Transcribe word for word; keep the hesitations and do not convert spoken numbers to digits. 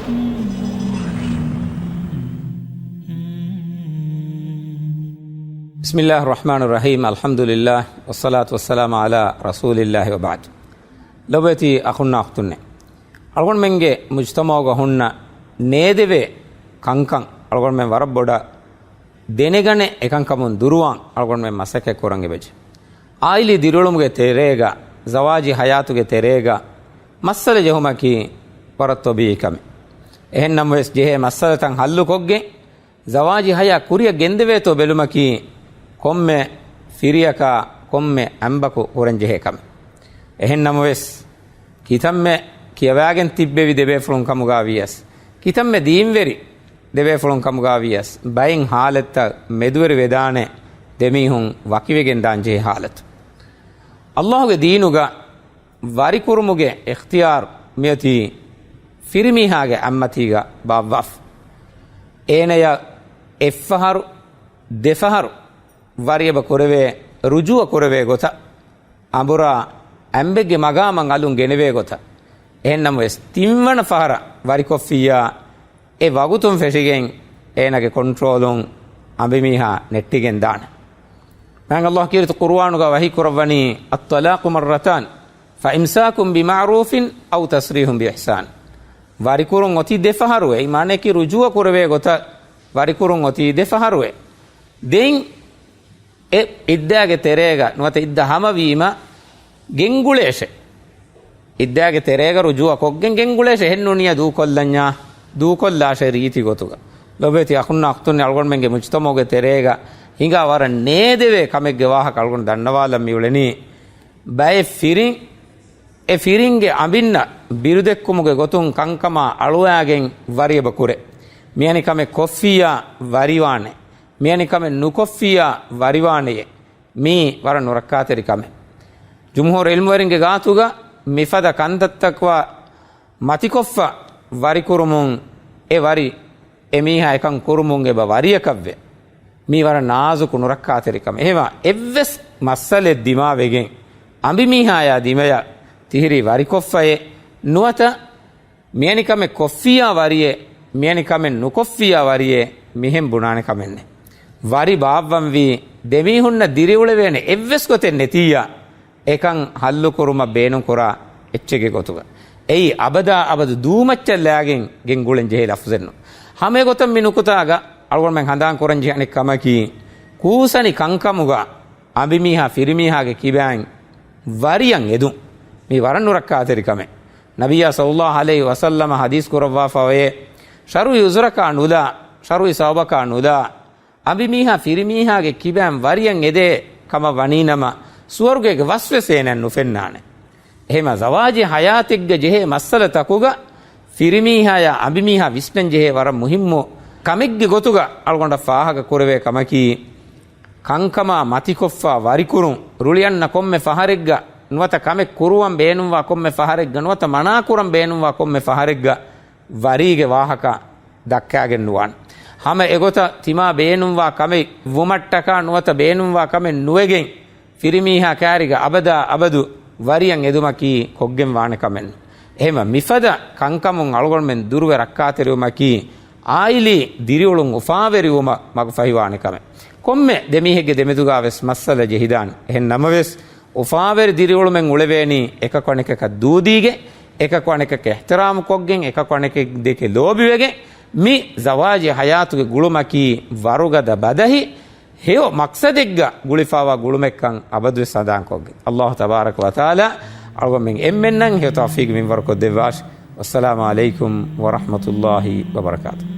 بسم الله الرحمن الرحيم. الحمد لله والصلاة والسلام على رسول الله وبعد. ލޮބުވެތި އަޚުންނާ އުޚްތުންނޭ. އަޅުގަނޑުމެންގެ މުޖްތަމަޢުގަ ހުންނަ ނޭދެވޭ ކަންކަން އަޅުގަނޑުމެން ވަރަށް ބޮޑަށް ދެނެގަނެ އެކަންކަމުން ދުރުވާން އަޅުގަނޑުމެން މަސައްކަތް ކުރަން އެބަޖެ. އާއިލީ ދިރިއުޅުމުގެ ތެރޭގަ، ޒަވާޖީ ޙަޔާތުގެ ތެރޭގަ މައްސަލަ ޖެހުމަކީ ވަރަށް ޠަބީޢީ ކަމެއް. އެހެންނަމަވެސް ޖެހޭ މައްސަލަތައް ޙައްލުކޮށްގެން، ޒަވާޖީ ޙަޔާތް ކުރިއަށް ގެންދެވޭތޯ ބެލުމަކީ ކޮންމެ ފިރިއަކާ ކޮންމެ އަނބަކު ކުރަންޖެހޭ ކަމެއް. އެހެންނަމަވެސް، ކިތަންމެ ކިޔަވާގެން ތިއްބެވި ދެބޭފުޅުން ކަމުގަ ވިޔަސް، ކިތަންމެ ދީންވެރި ދެބޭފުޅުން ކަމުގަ ވިޔަސް، ބައެއް ޙާލަތްތައް މެދުވެރިވެދާނެ ދެމީހުން ވަކިވެގެން ދާންޖެހޭ ޙާލަތު. ﷲގެ ދީނުގަ ވަރިކުރުމުގެ އިޚްތިޔާރު މިއޮތީ ފިރިމީހާގެ އަތްމަތީގަ ބާއްވާފަ. އޭނަޔަށް އެއްފަހަރު، ދެފަހަރު ވަރިއެބަ ކުރެވޭ، ރުޖޫޢަ ކުރެވޭ ގޮތަށް، އަނބުރާ އަނބެއްގެ މަގާމަށް އަލުން ގެނެވޭ ގޮތަށް. އެހެންނަމަވެސް، ތިންވަނަ ފަހަރަށް ވަރިކޮށްފިއްޔާ، އެ ވަގުތުން ފެށިގެން އޭނާގެ ކޮންޓްރޯލުން އަނބިމީހާ ނެއްޓިގެން ދާނެ. މާތް ﷲ ކީރިތި ޤުރުއާނުގަ ވަޙީ ކުރައްވަނީ، الطلاق مرتان فإمساك بمعروف أو تسريح بإحسان. ވަރިކުރުން އޮތީ ދެފަހަރުވެ. އެއީ މާނައަކީ ރުޖޫޢަ ކުރެވޭ ގޮތަށް ވަރިކުރުން އޮތީ ދެފަހަރުވެ. ދެން އެ އިއްދާގެ ތެރޭގަ ނުވަތަ އިއްދާ ހަމަވީމަ ގެންގުޅޭށޭ. އިއްދާގެ ތެރޭގަ ރުޖޫޢަ ކޮށްގެން ގެންގުޅޭށޭ، އެހެންނޫނިއްޔާ ދޫކޮށްލަންޏާ، ދޫކޮށްލާށޭ ރީތި ގޮތުގަ. ލޮބުވެތި އަޚުންނާ އުޚްތުންނޭ، އަޅުގަނޑުމެންގެ މުޖްތަމަޢުގެ ތެރޭގަ ހިނގާ ވަރަށް ނޭދެވޭ ކަމެއްގެ ވާހަކަ އަޅުގަނޑު ދަންނަވާލަން މިއުޅެނީ. ބައެއް ފިރިން، އެ ފިރިންގެ އަނބިންނަށް ބިރުދެއްކުމުގެ ގޮތުން ކަންކަމާ އަޅުވާގެން ވަރިއެބަ ކުރޭ. މިއަނި ކަމެއް ކޮށްފިއްޔާ ވަރިވާނެ. މިއަނި ކަމެއް ނުކޮށްފިއްޔާ ވަރިވާނެޔޭ. މީ ވަރަށް ނުރައްކާތެރި ކަމެއް. ޖުމްހޫރު ޢިލްމުވެރިންގެ ގާތުގަ މިފަދަ ކަންތައްތަކުގަ މަތިކޮށްފަ ވަރިކުރުމުން، އެ ވަރި އެ މީހާ އެކަން ކުރުމުން އެބަ ވަރިއަކަށްވޭ. މީ ވަރަށް ނާޒުކު ނުރައްކާތެރި ކަމެއް. އެހެންވީމަ އެއްވެސް މައްސަލައެއް ދިމާވެގެން އަނބިމީހާޔާ ދިމަޔަށް ތިހިރީ ވަރިކޮށްފައޭ ނުވަތަ މިއަނިކަމެއް ކޮށްފިއްޔާ ވަރިއޭ، މިއަނިކަމެއް ނުކޮށްފިއްޔާ ވަރިއޭ، މިހެން ބުނާނެ ކަމެއް ނެތް. ވަރި ބާއްވަންވީ ދެމީހުންނަށް ދިރިއުޅެވޭނެ އެއްވެސް ގޮތެއް ނެތިއްޔާ، އެކަން ޙައްލުކުރުމަށް ބޭނުންކުރާ އެއްޗެއްގެ ގޮތުގަ. އެއީ އަބަދާ އަބަދު ދޫމައްޗަށް ލާގެން ގެންގުޅެން ޖެހޭ ލަފުޒެއް ނޫން. ހަމައެގޮތަށް މި ނުކުތާގަ އަޅުގަނޑުމެން ހަނދާން ކުރަން ޖެހޭނެ ކަމަކީ، ކޫސަނި ކަންކަމުގަ އަނބިމީހާ ފިރިމީހާގެ ކިބައިން ވަރިއަށް އެދުން. މީ ވަރަށް ނުރައްކާތެރި ކަމެއް. ނަބިއްޔާ ޞައްލައްލާހު ޢަލައިހި ވަސައްލަމަ ޙަދީޘް ކުރައްވާފައިވޭ، ޝަރުޢީ ޢުޛުރަކާ ނުލާ، ޝަރުޢީ ސަބަބަކާ ނުލާ، އަނބިމީހާ ފިރިމީހާގެ ކިބައިން ވަރިއަށް އެދޭ ކަމަށް ވަނީނަމަ، ސުވަރުގޭގެ ވަސްވެސް އޭނައަށް ނުފެންނާނެ. އެހެންވީމަ ޒަވާޖީ ޙަޔާތެއްގަ ޖެހޭ މައްސަލަތަކުގަ ފިރިމީހާޔާ އަނބިމީހާ ވިސްނަން ޖެހޭ ވަރަށް މުހިއްމު ކަމެއްގެ ގޮތުގަ އަޅުގަނޑަށް ފާހަގަ ކުރެވޭ ކަމަކީ، ކަންކަމާ މަތިކޮށްފަ ވަރިކުރުން، ރުޅިއަންނަ ކޮންމެ ފަހަރެއްގަ ނުވަތަ ކަމެއް ކުރުވަން ބޭނުންވާ ކޮންމެ ފަހަރެއްގަ ނުވަތަ މަނާކުރަން ބޭނުންވާ ކޮންމެ ފަހަރެއްގަ ވަރީގެ ވާހަކަ ދައްކާގެން ނުވާނެ. ހަމަ އެގޮތަށް ތިމާ ބޭނުންވާ ކަމެއް ވުމަށްޓަކާ ނުވަތަ ބޭނުންވާ ކަމެއް ނުވެގެން، ފިރިމީހާ ކާރިގަ އަބަދާ އަބަދު ވަރިއަށް އެދުމަކީ ކޮށްގެން ވާނެ ކަމެއް. އެހެންވީމަ މިފަދަ ކަންކަމުން އަޅުގަނޑުމެން ދުރުވެ ރައްކާތެރިވުމަކީ، އާއިލީ ދިރިއުޅުން އުފާވެރިވުމަށް މަގުފަހިވާނެ ކަމެއް. ކޮންމެ ދެމީހެއްގެ ދެމެދުގަ ވެސް މައްސަލަ ޖެހިދާނެ. އެހެން ނަމަވެސް، އުފާވެރި ދިރިއުޅުމެއް އުޅެވޭނީ، އެކަކު އަނެކަކަށް ދޫދީގެ، އެކަކު އަނެކަކަށް އިޙްތިރާމުކޮށްގެން، އެކަކު އަނެކެއް ދެކެ ލޯބިވެގެން. މި ޒަވާޖީ ޙަޔާތުގެ ގުޅުމަކީ ވަރުގަދަ ބަދަހި ހެޔޮ މަޤްޞަދެއްގަ ގުޅިފައިވާ ގުޅުމެއްކަން އަބަދުވެސް ހަނދާންކޮށްގެން. ﷲ ތަބާރަކަ ވަތަޢާލާ އަޅުގަނޑުމެން އެންމެންނަށް ހެޔޮ ތައުފީޤު މިންވަރުކޮށްދެއްވާށި. ވައްސަލާމު ޢަލައިކުމް ވަރަޙްމަތުﷲ ވަބަރަކާތުހު.